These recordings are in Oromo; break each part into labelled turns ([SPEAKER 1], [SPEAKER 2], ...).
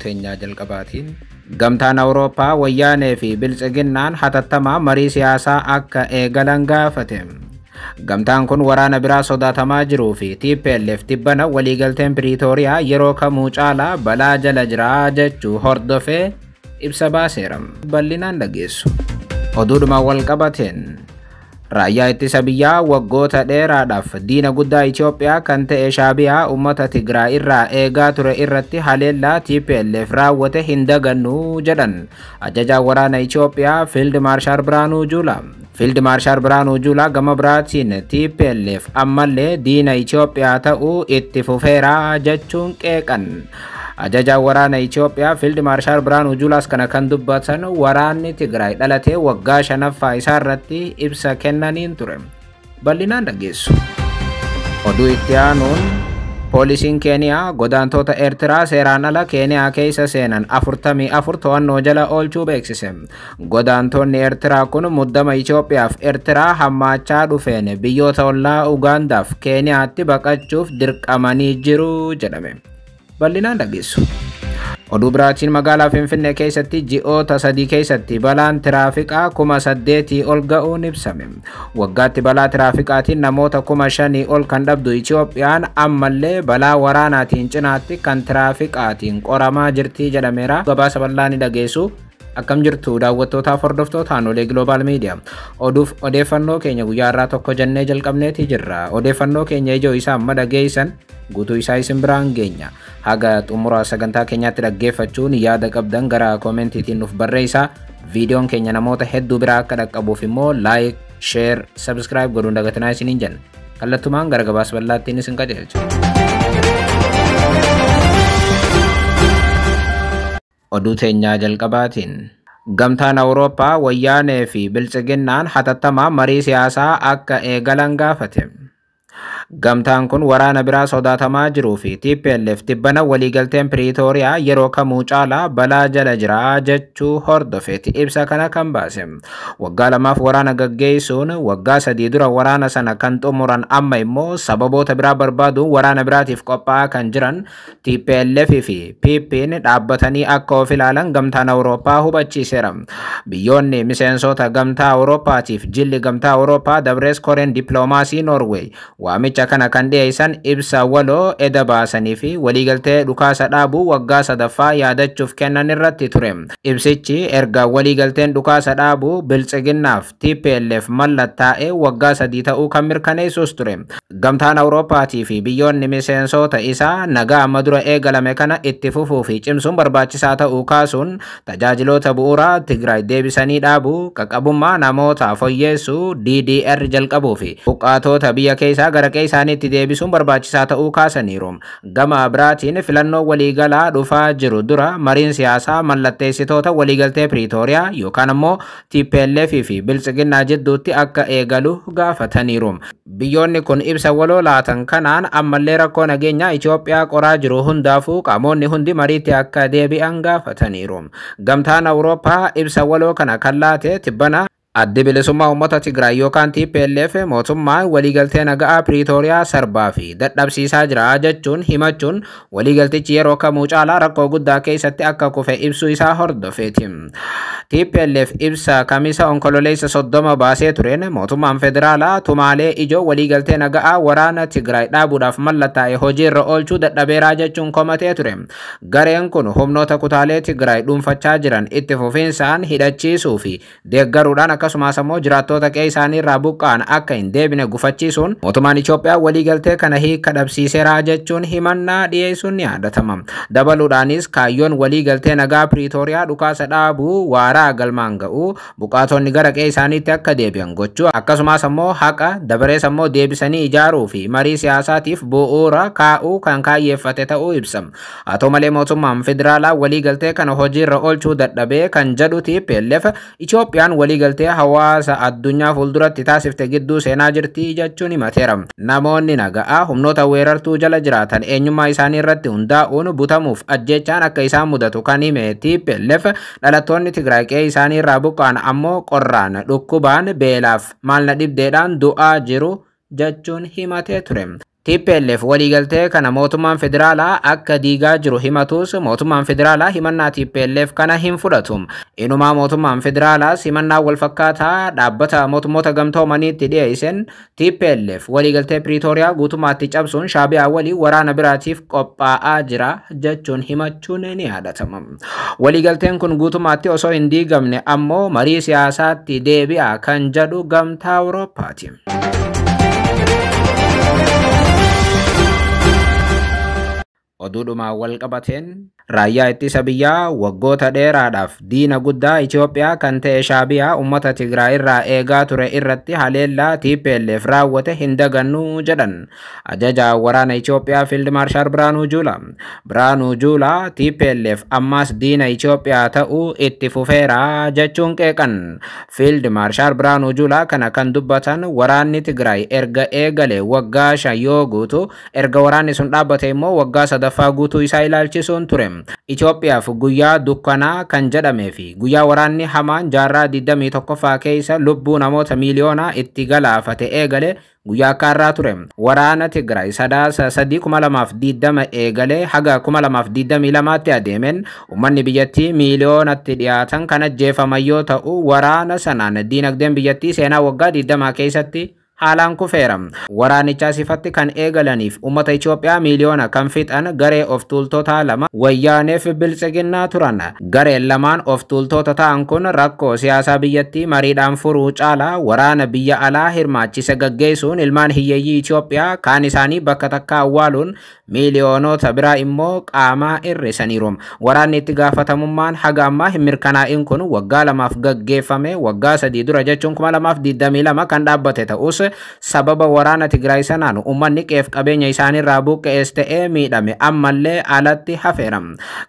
[SPEAKER 1] teenyaa jalqabaatiin Gamtaan Awurooppaa Wayyaanee fi Biltsiginnaan hatattamaa marii siyaasaa akka eegalan gaafate. Gamtaan kun waraana biraa sodaatamaa jiruu fi TPLF tibbana waliigalteen Piriitooriyaa yeroo kamuu caalaa balaa jala jira jechuu hordofee ibsa baaseera. Bal'inaan dhageessu. Oduudhuma wal qabateen raayyaa ittisa biyyaa waggoota dheeraadhaaf diina guddaa Itoophiyaa kan ta'e Shaabiyaa uummata Tigraay irraa eegaa ture irratti haleellaa TPLF raawwate hin dagannu jedhan ajajaa waraana Itoophiyaa Fiild Maarshaal Biraanuu Juulaa. Fiild Maarshaal Biraanuu Juulaa gama biraatiin TPLF ammallee diina Itoophiyaa ta'uu itti fufeera jechuun qeeqan. Ajajaa waraana Itoophiyaa Fiild Maarshaal Biraanuu Juulaas kana kan dubbatan waraanni Tigraay dhalatee waggaa shanaffaa isaarratti ibsa kennaniin ture. Bal'inaan dhageessu. Oduu itti aanuun poolisiin Keeniyaa godaantota Eertiraa seeraan ala Keeniyaa keessa seenan 44 to'annoo jala oolchuu beeksise. Godaantonni Eertiraa kun muddama Itoophiyaaf Eertiraa hammaachaa dhufeen biyyoota ollaa Ugaandaaf Keeniyaatti baqachuuf dirqamanii jiru jedhame. Bal'inaan dhageessu. Oduu biraatiin magaalaa Finfinnee keessatti ji'oota 3 keessatti balaan tiraafiqaa 8,000 ol ga'uun ibsame. Waggaatti balaa tiraafiqaatiin namoota 5,000 ol kan dhabdu Itoophiyaan ammallee balaa waraanaatiin cinaatti kan tiraafiqaatiin qoramaa jirti jedhameera. Gabaasa bal'aa ni dhageessu. Akkam jirtu daawwattootaaf hordoftoota Aanolee Global Media. Oduuf odeeffannoo keenya guyyaa irraa tokko jennee jalqabneeti jirra. Odeeffannoo keenya ijoo isaa amma dhageessan guutuu isaa isin biraan geenya. Haga xumura sagantaa keenyaatti dhaggeeffachuun yaada qabdan gara koomentiitiin nuuf barreessaa. Viidiyoon keenya namoota hedduu biraa akka dhaqqabuuf immoo like, share, subscribe godhuun dagatinaa isiniin jenna. Kallattumaan gara gabaasa bal'aattiin isin qajeelcha. Oduu teenyaa jalqabaatiin Gamtaan Awurooppaa Wayyaanee fi Biltsiginnaan hatattamaa marii siyaasaa akka eegalan gaafate. Gamtaan kun waraana biraa sodaatamaa jiruu fi TPLF tibbana waliigalteen Piriitooriyaa yeroo kamuu caalaa balaa jala jira jechuu hordofeeti ibsa kana kan baase. Waggaa 2 waraana gaggeessuun waggaa 3 dura waraana sana kan xumuran amma immoo sababoota biraa barbaaduun waraana biraatiif qophaa'aa kan jiran TPLF fi PP'n dhaabbatanii akka of ilaalan Gamtaan Awurooppaa hubachiiseera. Biyyoonni miseensota Gamtaa Awurooppaatiif jilli Gamtaa Awurooppaa dabrees koreen dippiloomaasii Noorweey waamicha kana kan dhiyeessan ibsa waloo eda baasanii fi waliigaltee dhukaasa dhaabuu waggaa 3ffaa yaadachuuf kennan irratti ture. Ibsichi erga waliigalteen dhukaasa dhaabuu Biltsiginnaaf TPLF mallattaa'ee waggaa 3 ta'uu kan mirkaneessus ture. Gamtaan Awurooppaatii fi biyyoonni miseensota isaa nagaa amma dura eegalame kana itti fufuu fi cimsuun barbaachisaa ta'uu kaasuun tajaajiloota bu'uuraa Tigraay deebisanii dhaabuu, qaqqabummaa namoota fooyyeessuu, DDR jalqabuu fi buqqaatota biyya keessaa gara qe'ee isaaniitti deebisuun barbaachisaa ta'uu kaasaniiru. Gama biraatiin filannoo waliigalaa dhufaa jiru dura mariin siyaasaa mallatteessitoota waliigaltee Piriitooriyaa yookaan ammoo TPLF fi Biltsiginnaa jidduutti akka eegalu gaafataniiru. Biyyoonni kun ibsa waloo laatan kanaan ammallee rakkoo nageenyaa Itoophiyaa qoraa jiru hundaafuu qaamonni hundi mariitti akka deebi'an gaafataniiru. Gamtaan Awurooppaa ibsa waloo kana kan laate tibbana Addi bilisummaa uummata Tigraay yookaan TPLF mootummaan waliigaltee nagaa Piriitooriyaa sarbaa fi dadhabsiisaa jira jechuun himachuun waliigaltichi yeroo kamuu caalaa rakkoo guddaa keessatti akka kufe ibsuu isaa hordofeeti. TPLF ibsa kamisa onkololeessa 30 baasee tureen mootummaan federaalaa tumaalee ijoo waliigaltee nagaa waraana Tigraay dhaabuudhaaf mallattaa'e hojiirra oolchuu dadhabeeraa jechuun komatee ture. Gareen kun humnoota kutaalee Tigraay dhuunfachaa jiran itti fufiinsaan hidhachiisuu fi deeggaruudhaan akkasumas ammoo jiraattoota qe'ee isaanii irraa buqqa'an akka hin deebine gufachiisuun mootummaan Itoophiyaa waliigaltee kana hiika dhabsiiseera jechuun himannaa dhiyeessuun ni yaadatama. Dabaluudhaanis kaayyoon waliigaltee nagaa Piriitooriyaa dhukaasa dhaabuu waaraa galmaan ga'uu buqqaatonni gara qe'ee isaaniitti akka deebi'an gochuu akkasumas ammoo haqa dabarees ammoo deebisanii ijaaruu fi marii siyaasaatiif bu'uura kaa'uu kan kaayyeeffate ta'uu ibsa. Haa ta'u malee mootummaan federaalaa waliigaltee kana hojiirra oolchuu dadhabee kan jedhu TPLF Itoophiyaan waliigaltee hawaasa addunyaa fuulduratti taasifte gidduu seenaa jirti jechuun himateera. Namoonni nagaa humnoota weerartuu jala jiraatan eenyummaa isaanii irratti hundaa'uun butamuuf ajjechaan akka isaan mudatu kan hime TPLF dhalattoonni Tigraay qe'ee isaanii irraa buqqa'an ammoo qorraan, dhukkubaan, beelaaf, maalna dhibdeedhaan du'aa jiru jechuun himatee ture. TPLF waliigaltee kana mootummaan federaalaa akka diigaa jiru himatus, mootummaan federaalaa himannaa TPLF kana hin fudhatu. Inumaa mootummaan federaalaas himannaa walfakkaataa dhaabbata mootummoota gamtoomaniitti dhiyeesseen TPLF waliigaltee Piriitooriyaa guutummaatti cabsuun Shaabiyaa waliin waraana biraatiif qophaa'aa jira jechuun himachuun ni yaadatama. Waliigalteen kun guutummaatti osoo hin diigamne ammoo marii siyaasaatti deebi'a kan jedhu gamtaa Awurooppaati. Oduudhumaan wal qabateen, raayyaa ittisa biyyaa waggoota dheeraadhaaf diina guddaa Itoophiyaa kan ta'e Shaabiyaa uummata Tigraay irraa eegaa ture irratti haleellaa TPLF raawwate hin dagannu jedhan ajaja waraana Itoophiyaa Fiild Maarshaal Biraanuu Juulaa. Biraanuu Juulaa TPLF ammas diina Itoophiyaa ta'uu itti fufeera jechuun qeeqan. Fiild Maarshaal Biraanuu Juulaa kana kan dubbatan waraanni Tigraay erga eegale waggaa 5 yoo guutu, erga waraanni sun dhaabbate immoo waggaa 3ffaa guutuu isaa ilaalchisuun ture. Itoophiyaaf guyyaa dukkanaa kan jedhamee fi guyyaa waraanni hamaan jaarraa 21ffaa keessa lubbuu namoota miiliyoonaa itti galaafate eegale guyyaa akka har'aa ture. Waraana Tigraay Sadaasa 3 2020 eegalee haga 2022tti adeemeen uummanni biyyattii miiliyoonatti dhiyaatan kan ajjeefaman yoo ta'u, waraana sanaan diinagdeen biyyattii seenaa waggaa 20 keessatti haalaan kufeera. Waraanichaa sifatti kan eegalaniif uummata Itoophiyaa miiliyoona kan fixan garee of tuultota lama, Wayyaaneef Biltsiginnaa turan. Gareen lamaan of tuultota ta'an kun rakkoo siyaasaa biyyattii mariidhaan furuu caalaa waraana biyya alaa hirmaachise gaggeessuun ilmaan hiyyeeyyii Itoophiyaa kaan isaanii bakka takka awwaaluun miiliyoonota biraa immoo qaamaa hir'isaniiru. Waraanni itti gaafatamummaan haga ammaa hin mirkanaa'in kun waggaa 2f gaggeeffame waggaa 3 dura jechuun 2022 kan dhaabbate ta'us, sababa waraana Tigraay sanaan uummanni qeef qabeenya isaaniirraa buqqa'es ta'ee miidhame ammallee alatti hafeera.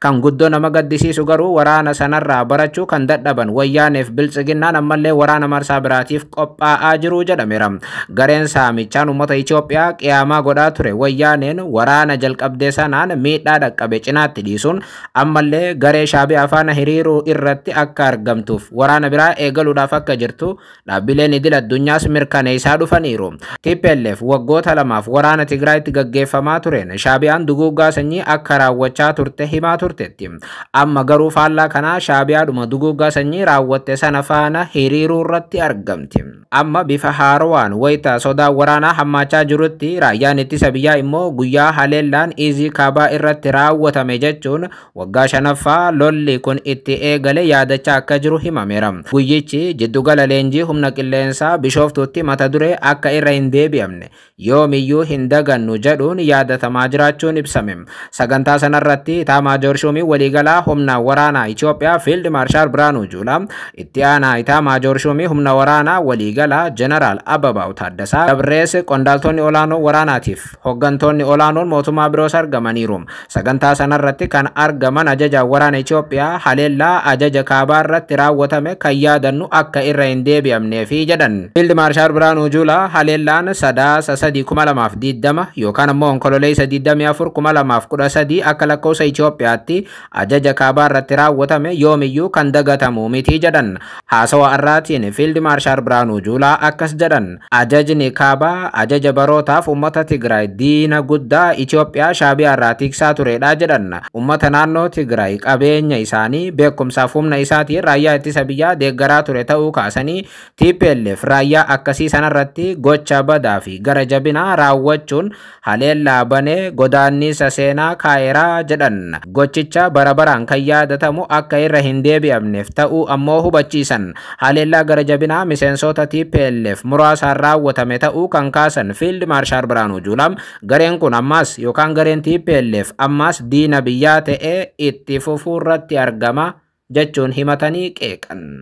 [SPEAKER 1] Kan guddoo nama gaddisiisu garuu waraana sanarraa barachuu kan dadhaban Wayyaaneef Biltsiginnaan ammallee waraana marsaa biraatiif qophaa'aa jiru jedhameera. Gareen saamichaan uummata Itoophiyaa qiyaamaa godhaa ture Wayyaaneen waraana jalqabdee sanaan miidhaa dhaqqabe cinaatti dhiisuun ammallee garee Shaabiyaa faana hiriiruu irratti akka argamtuuf waraana biraa eegaluudhaaf akka jirtu dhaabbileen idil addunyaas mirkaneessaa dhufaniiru. TPLF waggoota 2f waraana Tigraayitti gaggeeffamaa tureen Shaabiyaan duguuggaa sanyii akka raawwachaa turte himaa turteetti. Amma garuu faallaa kanaa Shaabiyaadhuma duguuggaa sanyii raawwatte sana faana hiriiruu irratti argamti. Amma bifa haarowaan wayita sodaa waraanaa hammaachaa jirutti raayyaan ittisa biyyaa immoo guyyaa haleellaan Izii kaabaa irratti raawwatame jechuun waggaa 5ffaa lolli kun itti eegale yaadachaa akka jiru himameera. Guyyichi jiddugala leenjii humna qilleensaa Bishooftuutti mata duree "akka irra hin deebi'amne yoomiyyuu hin dagannu" jedhuun yaadatamaa jiraachuun ibsame. Sagantaa sanarratti Itaamaajoor Shuumii waliigalaa humna waraanaa Itoophiyaa Fiild Maarshaal Biraanuu Juulaa, itti aanaa Itaamaajoor Shuumii humna waraanaa waliigalaa Jeneraal Ababaw Taaddasaa Dabrees, qondaaltonni olaanoo waraanaatiif hooggantoonni olaanoon mootummaa biroos argamaniiru. Sagantaa sanarratti kan argaman ajaja waraana Itoophiyaa haleellaa ajaja kaabaa irratti raawwatame kan yaadannu akka irra hin deebi'amneefi jedhan. Fiild Maarshaal Biraanuu Juulaa haleellaan Sadaasa 3 2020 yookaan ammoo Onkololeessa 24 2013 akka lakkoofsa Itoophiyaatti ajaja kaabaa irratti raawwatame yoomiyyuu kan dagatamu miti jedhan. Haasawa har'aatiin Fiild Maarshaal Biraanuu Juulaa akkas jedhan: "Ajajni kaabaa ajaja barootaaf uummata Tigraay diina guddaa Itoophiyaa Shaabiyaa irraa tiksaa turedha" jedhan. Uummata naannoo Tigraay qabeenya isaanii, beekumsaaf humna isaatiin raayyaa ittisa biyyaa deeggaraa ture ta'uu kaasanii, TPLF raayyaa akkasii sanarratti gocha badaa fi gara jabinaa raawwachuun haleellaa banee godaannisa seenaa kaa'eeraa jedhan. Gochicha bara baraan kan yaadatamu akka irra hin deebi'amneef ta'uu ammoo hubachiisan. Haleellaa gara jabinaa miseensota TPLF muraasaan raawwatame ta'uu kan kaasan Fiild Maarshaal Biraanuu Juulaa, gareen kun ammas yookaan gareen TPLF ammas diina biyyaa ta'ee itti fufuurratti argama jechuun himatanii qeeqan.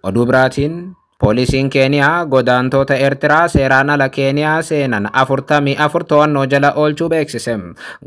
[SPEAKER 1] Oduu biraatiin, poolisiin Keeniyaa godaantoota Eertiraa seeraan ala Keeniyaa seenan 44 to'annoo jala oolchuu beeksise.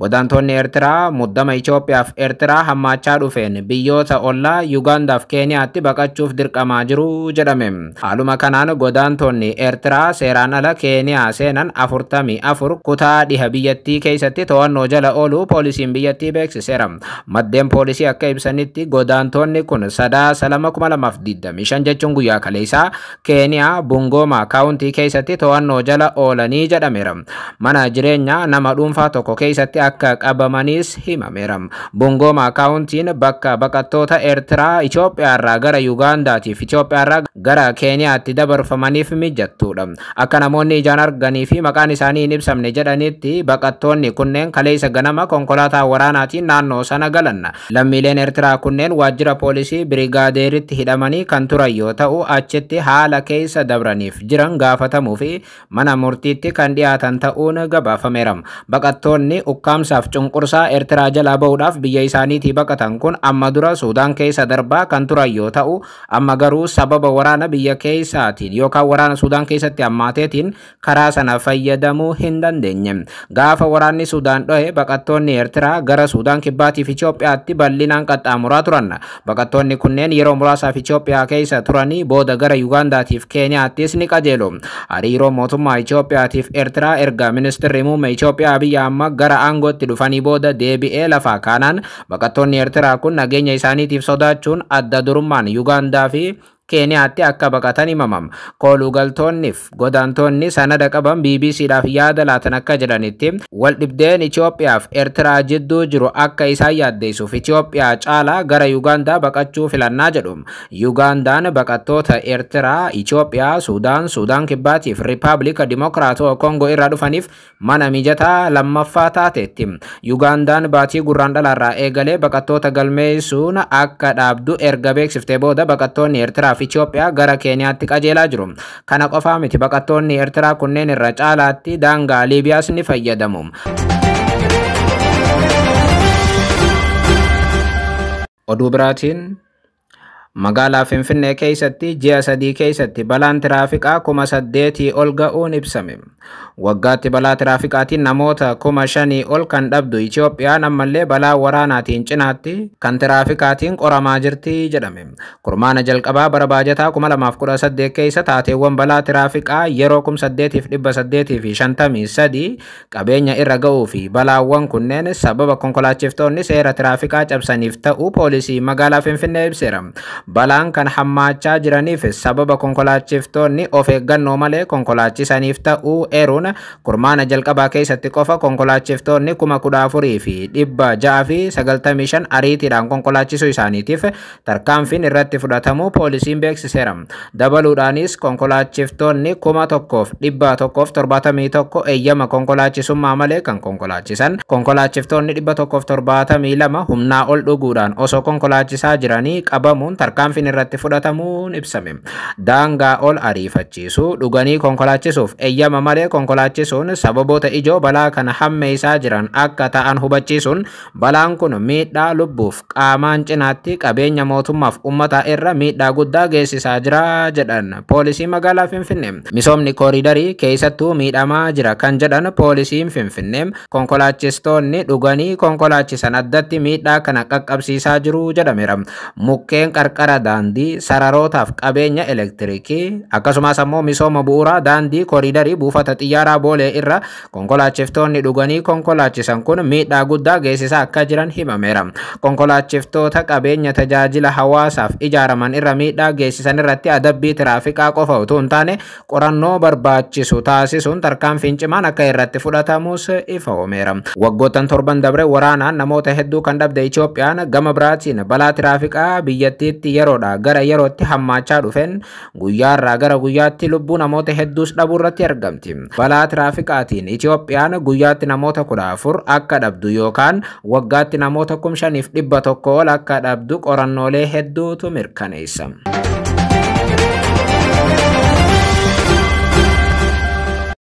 [SPEAKER 1] Godaantonni Eertiraa muddama Itoophiyaaf Eertiraa hammaachaa dhufeen biyyoota ollaa Yugaandaaf Keeniyaatti baqachuuf dirqamaa jiru jedhame. Haaluma kanaan godaantonni Eertiraa seeraan ala Keeniyaa seenan 44 kutaa dhiha biyyattii keessatti to'annoo jala ooluu poolisiin biyyattii beeksiseera. Maddeen poolisii akka ibsanitti, godaantonni kun Sadaasa 2 2025 jechuun guyyaa kaleessaa Keeniyaa Bungooma kaawuntii keessatti to'annoo jala oolanii jedhameera. Mana jireenyaa nama dhuunfaa tokko keessatti akka qabamaniis himameera. Bungooma kaawuntiin bakka baqattoota Eertiraa Itoophiyaarraa gara Yugaandaatiif Itoophiyaarraa gara Keeniyaatti dabarfamaniif mijattudha. Akka namoonni ijaan arganii fi maqaan isaanii hin ibsamne jedhanitti, baqattoonni kunneen kaleessa ganama konkolaataa waraanaatiin naannoo sana galan. Lammiileen Eertiraa kunneen waajjira poolisii birigaadeeritti hidhamanii kan turan yoo ta'u, achitti haala keessa dabraniif jiran gaafatamuu fi mana murtiitti kan dhiyaatan ta'uun gabaafameera. Baqattoonni ukkaamsaaf cunqursaa Eertiraa jalaa bahuudhaaf biyya isaaniitii baqatan kun amma dura Suudaan keessa darbaa kan turan yoo ta'u, amma garuu sababa waraana biyya keessaatiin yookaan waraana Suudaan keessatti hammaateetiin karaa sana fayyadamuu hin dandeenye. Gaafa waraanni Suudaan dhohe baqattoonni Eertiraa gara Suudaan Kibbaatiif Itoophiyaatti bal'inaan qaxxaamuraa turan. Baqattoonni kunneen yeroo muraasaaf Itoophiyaa keessa turanii booda gara Yugaandaatiif Keeniyaattis ni qajeelu. Hariiroo mootummaa Itoophiyaatiif Eertiraa erga ministeerri muummee Itoophiyaa Abiyyi Ahmad gara aangootti dhufanii booda deebi'ee lafaa kaanaan, baqattoonni Eertiraa kun nageenya isaaniitiif sodaachuun adda durummaan Yugaandaa fi Keeniyaatti akka baqatan himamam. Koolugaltoonniif godaantonni sanada qaban BBCdhaaf yaada laatan akka jedhanitti, waldhibdeen Itoophiyaaf Eertiraa jidduu jiru akka isaan yaaddeessuuf Itoophiyaa caalaa gara Yugaandaa baqachuu filannaa jedhu. Yugaandaan baqattoota Eertiraa, Itoophiyaa, Suudaan, Suudaan Kibbaatiif Riippaabilika Dimokiraatawaa Koongoo irraa dhufaniif mana mijataa lammaffaa taateetti. Yugaandaan baatii Gurraandhalaarraa eegalee baqattoota galmeessuun akka dhaabdu erga beeksiftee booda baqattoonni Eertiraa fi Itoophiyaa gara Keeniyaatti qajeelaa jiru. Kana qofaa miti, baqattoonni Eertiraa kunneen irra caalaatti daangaa Liibiyaas ni fayyadamu. Oduu biraatiin, magaalaa Finfinnee keessatti ji'a 3 keessatti balaan tiraafikaa 8,000 ol ga'uun ibsame. Waggaatti balaa tiraafikaatiin namoota 5,000 ol kan dhabdu Itoophiyaan ammallee balaa waraanaatiin cinaatti kan tiraafikaatiin qoramaa jirti jedhame. Kurmaana jalqabaa bara baajataa 2018 keessa taateewwan balaa tiraafikaa yeroo 8,853 qabeenya irra ga'uu fi balaawwan kunneen sababa konkolaachiftoonni seera tiraafikaa cabsaniif ta'uu poolisii magaalaa Finfinnee ibseera. Balaan kan hammaachaa jiraniif sababa konkolaachiftoonni of eeggannoo malee konkolaachisaniif ta'uu eeruun, kurmaana jalqabaa keessatti qofa konkolaachiftoonni 14,695 ariitiidhaan konkolaachisuu isaaniitiif tarkaanfiin irratti fudhatamuu poolisiin beeksiseera. Dabaluudhaanis konkolaachiftoonni 1,171 eeyyama konkolaachisummaa malee kan konkolaachisan, konkolaachiftoonni 172 humnaa ol dhuguudhaan osoo konkolaachisaa jiranii qabamuun tarkaanfiin irratti fudhatamuun ibsame. Daangaa ol ariifachiisuu, dhuganii konkolaachisuuf eeyyama malee konkolaachisuun sababoota ijoo balaa kana hammeessaa jiran akka ta'an hubachiisuun, balaan kun miidhaa lubbuuf qaamaan cinaatti qabeenya mootummaaf ummata irra miidhaa guddaa geessisaa jira jedhan poolisii magaalaa Finfinnee. Misoomni kooriidarii keessattuu miidhamaa jira kan jedhan poolisiin Finfinnee, konkolaachistoonni dhuganii konkolaachisan addatti miidhaa kana qaqqabsiisaa jiru jedhameera. Mukkeen qarqara daandii, sararootaaf qabeenya elektiriikii, akkasumas ammoo misooma bu'uuraa daandii kooriidarii buufata xiyyaaraa Boolee irra konkolaachiftoonni dhuganii konkolaachisan kun miidhaa guddaa geessisaa akka jiran himameera. Konkolaachiftoota qabeenya tajaajila hawaasaaf ijaaraman irra miidhaa geessisan irratti adabbii tiraafikaa qofa utuu hin taane qorannoo barbaachisu taasisuun tarkaanfiin cimaan akka irratti fudhatamus ifoomeera. Waggoottan torban dabre waraanaan namoota hedduu kan dhabde Itoophiyaan gama biraatiin balaa tiraafikaa biyyattiitti yeroodha gara yerootti hammaachaa dhufeen guyyaarraa gara guyyaatti lubbuu namoota hedduus dhabuu irratti argamti. Balaa tiraafikaatiin Itoophiyaan guyyaatti namoota 14 akka dhabdu yookaan waggaatti namoota 5,100 ol akka dhabdu qorannoolee hedduutu mirkaneessa.